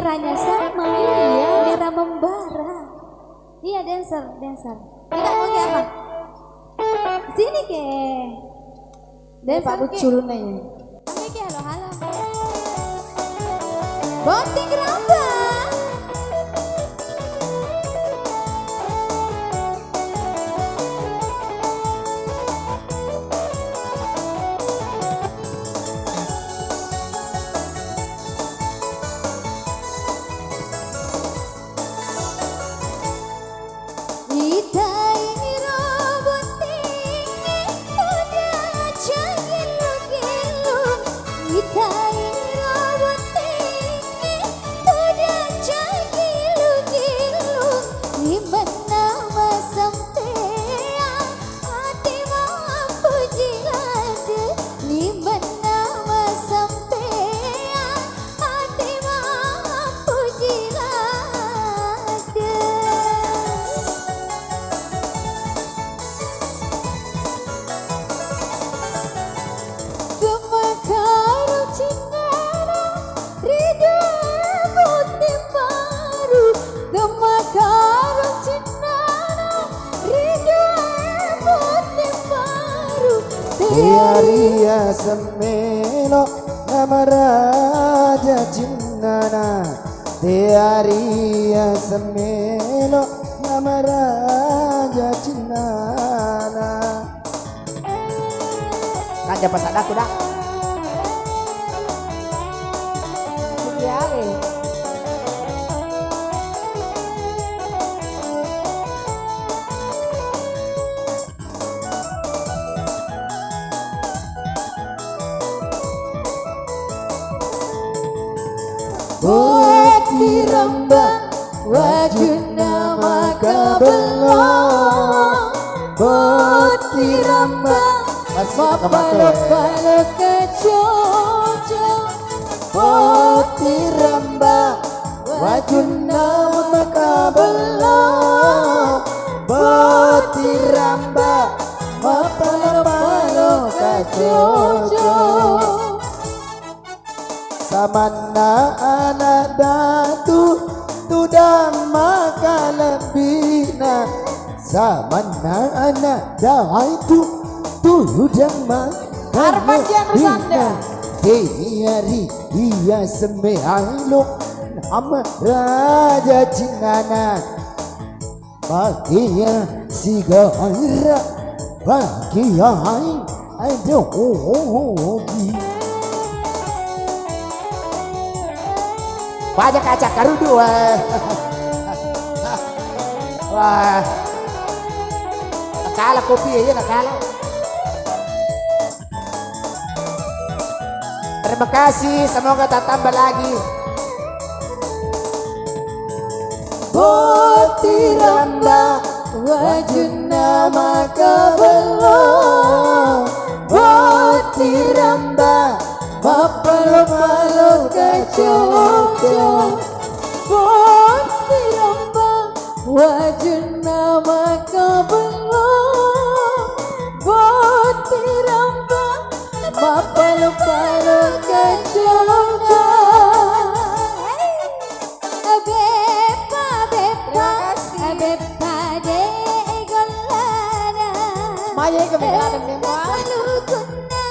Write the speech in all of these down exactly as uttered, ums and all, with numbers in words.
Merahnya sama, iya. Merah membara. Iya, dancer, dancer. Kita mau ke apa? Sini ke. Dancer Pak ke. Bucul nih. Kami ke halo-halo. Botting Ramba. Itairo bottingnge, udah cagilung-gilung. Itairo bottingnge, udah cagilung-gilung. Limanna masampeang, ati mappuji ladde. Limanna masampeang, ati mappuji ladde. Gemmakaro cinnana ri dua botting baru. Gemmakaro cinnana ri dua botting baru. Tearia semmelo namaraja cinnana. Tearia semmelo namaraja cinnana. Kaja pasaddaku dah. Iya, eh. Botting Ramba, wajunna makabello. Botting Ramba, mappalo-palo kacoco. Botting Ramba, wajunna makabello. Botting Ramba, mappalo-palo kacoco. Samanna ana' datu, tudang makalebbina. Samanna ana' datu, tudang makalebbina. Teari iya semmeang lo, ama raja cinnana. Bagia sigaira, bagia hai, aduh, ogi. Baja kaca karudu, wah. Wah. Nakala kopi ya, nakala. Terima kasih, semoga tatamba lagi. Botting Ramba, wajunna makabello. Botting Ramba, mappalo-palo kacoco. Botting Ramba, wajunna makabello. Botting Ramba, mappalo-palo kacoco. Beppa, beppa, terima kasih. Beppa de gollana. Maya ke bela dan memang. Lukunna,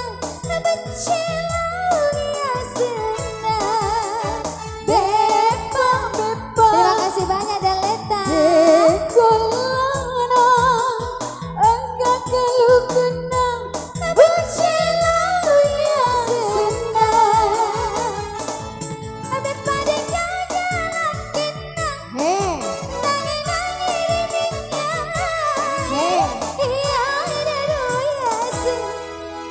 beccelong ya senna. Beppa, beppa. Terima kasih banyak, Daleta. Engka kalukunna, beccelong ya senna. Beppa de gaga lakkenna. He. Nangi-nangi ri minnya. He. Iya, ada dua ya senna.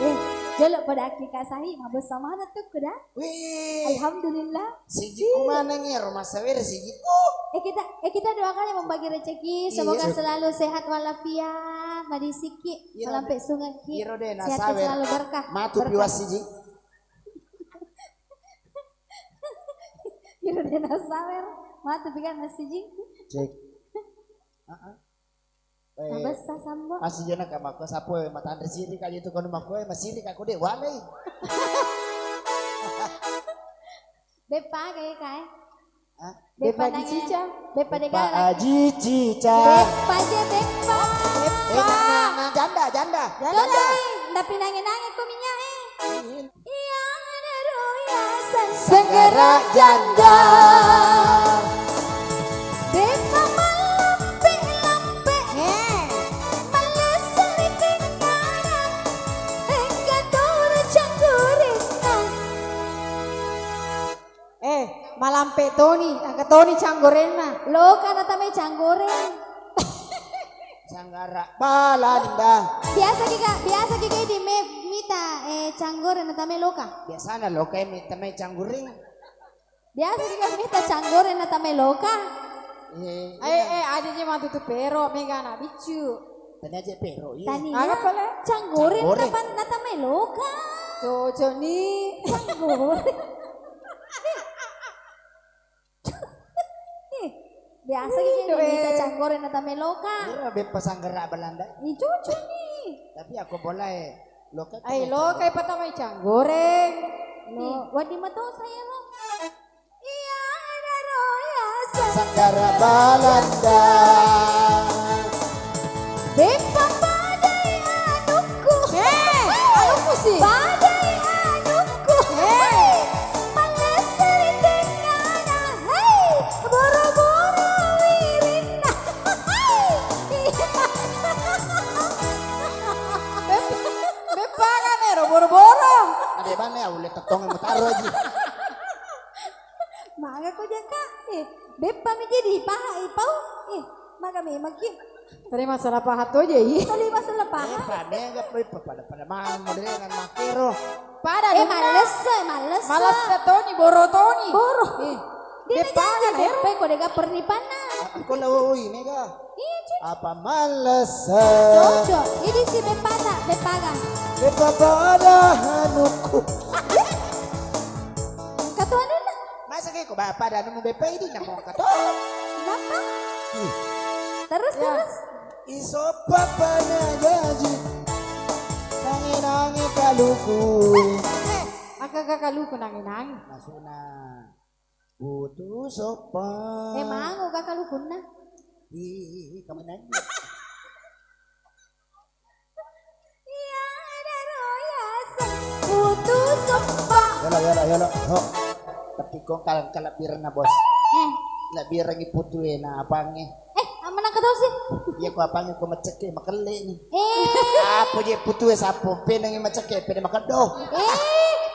Eh, jolo pada aki Kak Sahi, mabessa mana tuh kuda? Wih. Alhamdulillah. Sijikku maneng ero, massawere sijikku. Eh, kita, eh, kita doakan ya membagi rezeki, iya, semoga selalu sehat walafiat, madisiki, iya, malampe sungekki. Iro de sehat nasawer selalu, berkah. Matu berkah. Piwasiji. Iro de nasawer, matu pikan masiji. Cek. Heeh. Eh, mabessa sambo. Masih jana ka makko sapo, eh, matanre siri ka itu kono makko, eh, masiri ka kode walai. Beppa ga ya, Kak, eh? Hah? Beppa Beppa Aji nange-, Cica. Beppa Beppa degala. Aji Cica. Beppa je, Beppa. Eh, na, na, na, janda, janda. Janda. Janda. Tapi nange-nange ko minyak, eh. Iya. Iya, ada roya sang-, Sanggara janda. Beppa malampe-lampe. Eh. Malesseri tengngana. Engka toro canggorenna. Eh, malampe toni, engka toni canggorenna. Loka natamai canggoreng. Sanggara Balanda. Biasa ki, Kak, biasa ki, Kak, di me-, mita, eh, canggoreng natamai loka. Biasana loka e mita mai canggoreng. Biasa ki, Kak, mita canggoreng natamai loka. Eh, eh, aja je matu tu pero, mega anak biccu. Tania je pero, iya. Tania. Aga pale? Canggoreng. Canggoreng. Napa-, natamai loka. Cocok ni. Canggoreng. Eh, biasa ki, Kak, mita canggoreng natamai loka. Ira beppa sanggara Balanda. Ih, cocok ni. Tapi aku boleh loka. Ai, loka patamai canggoreng. Lo, wedding mato saya lo. Iya, ada roya sang-, Sanggara Balanda. Beppa padai anukku. Eh, anukku sih. Padai anukku. Eh. Hei, malesseri tengngana. Hei, boro-boro wirinna. Hei. Bep-, beppa kan ero boro-boro. Ada banne ya, ulle tettong yang mutaro aja. Maga ko jaka? Eh, beppa mi jadi paha, eh, pau. Eh, maga memang ki. Tadi masalah paha to je, iya. Tadi masalah paha. Eh, pada enggak, pada, pada mau model dengan makero. Pada eh, males, males. Males toni, boro toni. Boro. Eh, dia beppa kan, eh? Beppa ko dega pernipanna. Aku lo ini ga. Iya, Cuk. Apa males? Cocok. Ini si beppa ta, beppa ga. Beppa pada anukku. Katuanna. Masa ke ko bapa dan mu bepe idi namo kato. Kenapa? Ih. Terus, ya. Terus. Iso papa na jaji. Nangi-nangi kaluku. Eh, eh, aga kaluku nangi-nangi. Masuna putu sopa. Eh, mango kalukunna. Ih, kamu nangi. Iya, ada roya sang putu sopa. Yolo, yolo, yolo. Ho. Tapi ko kal-, kalebbirenna, Bos. Eh. Lebbirengngi putue na apangnge. Eh, amanang kata sih. Iya, ko apangnge ko macekke makelle ni. Eh. Apa je putue sapo penangi macekke pede makeddo. Eh,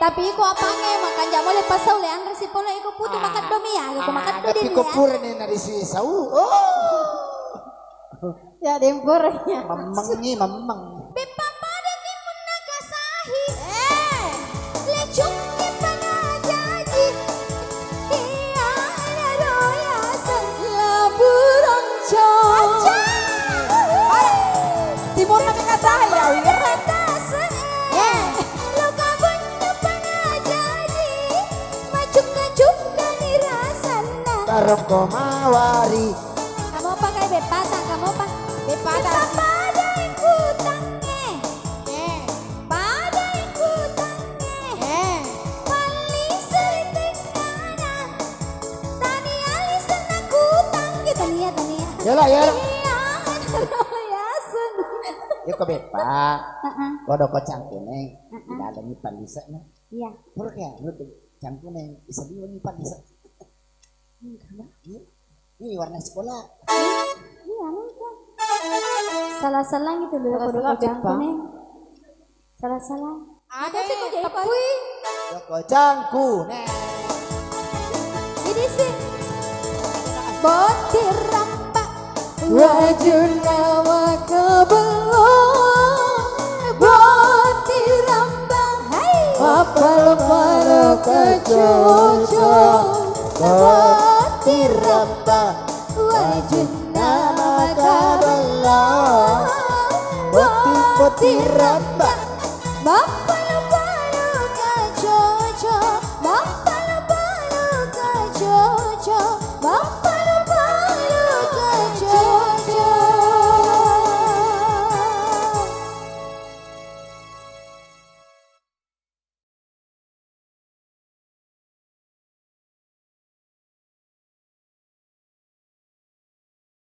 tapi iko apangnge makanja mole pasau le anre si pole iko putu makeddo mi ya, iko makeddo di ko pura ni na di si sau. Oh. Ya, dempur, ya. Memmengi, memmeng. Beppa pada timunna kasahi. Eh. Lecukki pada jaji. Iya, ada roya sang labu ronco. Aja. Timunna kasahi, ya, wira. Rata se-, eh. Lo kabun pada jaji. Macukka-cukka ni rasanna. Tarokko mawari. Kamopa kai beppata, kamopa? Beppata. Beppa pada ikutangnge. Eh. Pada ikutangnge. Eh. Palliseri tengngana. Tania lisenna kutang. Iya, tania, tania. Iyalah, iyalah. Iya, ro yaseng. Iko beppa. Heeh. Kodo ko cangkune. Heeh. Dilalengi pallise'na. Iya. Pura ke anu tu cangkune isaliwengi pallise. Enggak, Mbak. Iya. Ini warna sekolah. Iya, anu itu. Salah-salah gitu loh, salah-salah, Beppa. Salah-salah. Ada sih, tepui. Joko cangkune. Ini sih. Bottiramba. Wajunna makabello, bottiramba, hai. Mapalo-palo kacoco, bottiramba, wajunna makabello, botti-, bottiramba.